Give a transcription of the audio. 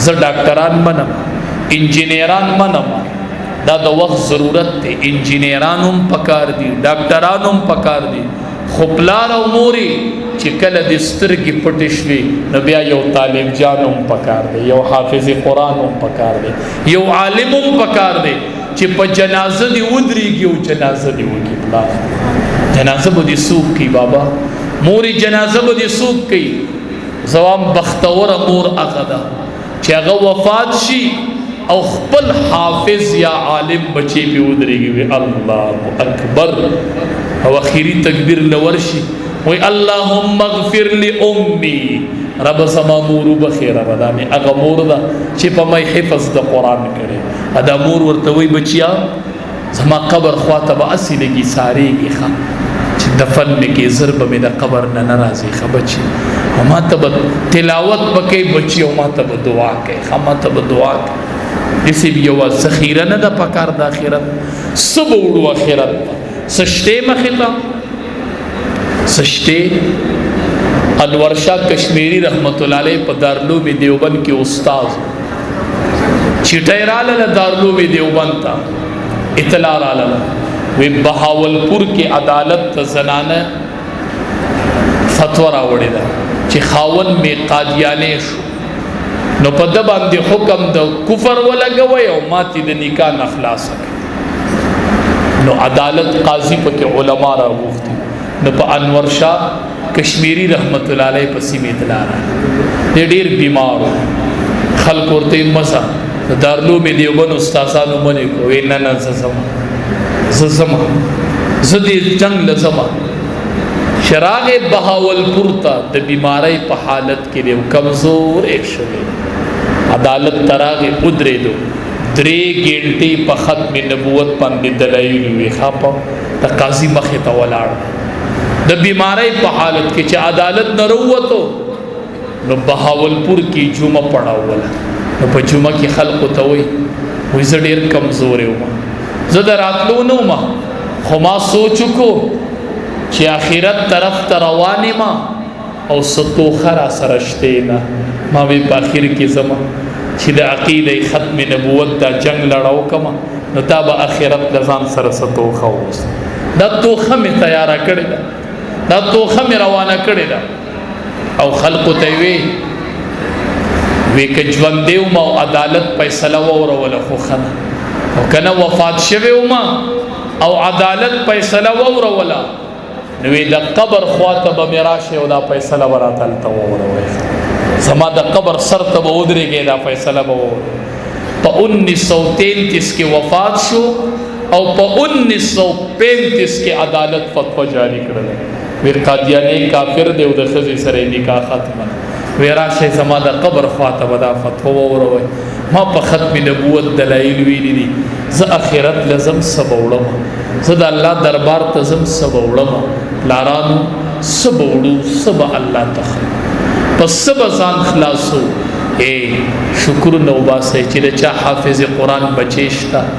زه ډاکټران منم، انجینران منم، دا د وخت ضرورت دی. انجینران هم پکار دي، ډاکټران هم پکار دي، خو پلار او موري چې کله د سترګې پټې شوې نو بیا یو طالب جان هم پکار دی، یو حافظ قرآن هم پکار دی، یو عالم هم پکار دی چې په جنازه دی ودرېږي او جنازه دی وکړي. پلار جنازه به دې څوک کوي؟ بابا موري جنازه به دې څوک کوي؟ زوام بختوره مور هغه ده چې هغه وفات شي او خپل حافظ یا عالم بچی په ودرېږي، وي الله اکبر، او اخیری تکبیر لور شي، وی اللهم اغفر لامي، رب زما مور وبخیر. رب دا مې هغه مور ده چې په مې حفظ د قرآن کړي. ادا مور ورته وی بچیا زما قبر خواته به اسی لګي ساريږي، ښه چې دفن مې کې زر به مې د قبر نه ناراضي، ښه بچي، او ما ته به تلاوت پکې بچي، او ما ته به دعا کوي، ښه ما ته به دعا کوي. داسې یوه ذخیره نه ده پکار د آخرت. څه به وړو آخرت ته؟ څه شته مخې ته؟ څه شته؟ انور شاه کشمیری رحمت الله علیه په دارالعلوم دیوبند کې استاد، چټای رااله دارالعلوم دیوبند ته اطلاع رااله، وی بهاولپور کې عدالت ته زنانه فتوا راوړې ده چې خاون می قادیانه شو، نو په د باندې حکم د کفر ولګوي او ماتې د نکاح نه خلاص. نو عدالت قاضي پکې علما راغوښتي، نو په انور شاه کشمیری رحمت الله علیه په سیمه اطلاع را، دی ډیر بیمارو، خلک ورته مزه دارالعلوم دیوبند استادانو منې کوي، نه نه زما زما زه دې جنگ لزما. شراغ بهاولپور ته د بیماری په حالت کې دی، کمزور شوی، عدالت تراغه ودرېدو، 3 ګنټې په ختم نبوت باندې دلایل وی، خاپه د قاضي مخې ته ولاړ د بیماری په حالت کې. چې عدالت نه وروته نو بهاولپور کې جمعه پڑھاوله، نو په جمعه کې خلکو ته وای، وای زه ډیر کمزور یم، زه د راتلو نه وم، خو ما سوچ کو چې آخرت طرف ته روان ما او ستوخه را سره شته نه، ما وی په اخر کې زما چې د عقیده ختم نبوت دا جنگ لړاو کما، نو تا به آخرت لزان سره ستوخه اوس. دا توخه می تیاره کړې ده، دا توخه می روانه کړې ده. او خلق ته وی، وی که ژوندې وم او عدالت فیصله ووروله خو ښه ده، او که نه وفات شوی وم او عدالت فیصله ووروله نو د قبر خواته به مې راشي او دا فیصله به راته هلته ووروي، زما د قبر سر ته به ودرېږي، دا فیصله به ووروي. په 1933 کې وفات شو او په 1935 کې عدالت فتوا جاری کړله، وی قادیانی کافر دی او د ښځې سره یې نکاح ختمه. وی راشه زما د قبر خواته به دا فتوا ووروئ، ما په ختم نبوت دلایل ویلي دي، زه اخرت لزم څه به وړم، زه د الله دربار ته ځم څه به وړم. پلارانو څه به وړو؟ څه به الله ته ښیو؟ په څه به ځان خلاصو؟ ای شکرونه وباسئ چې د چا حافظ قرآن بچی شته.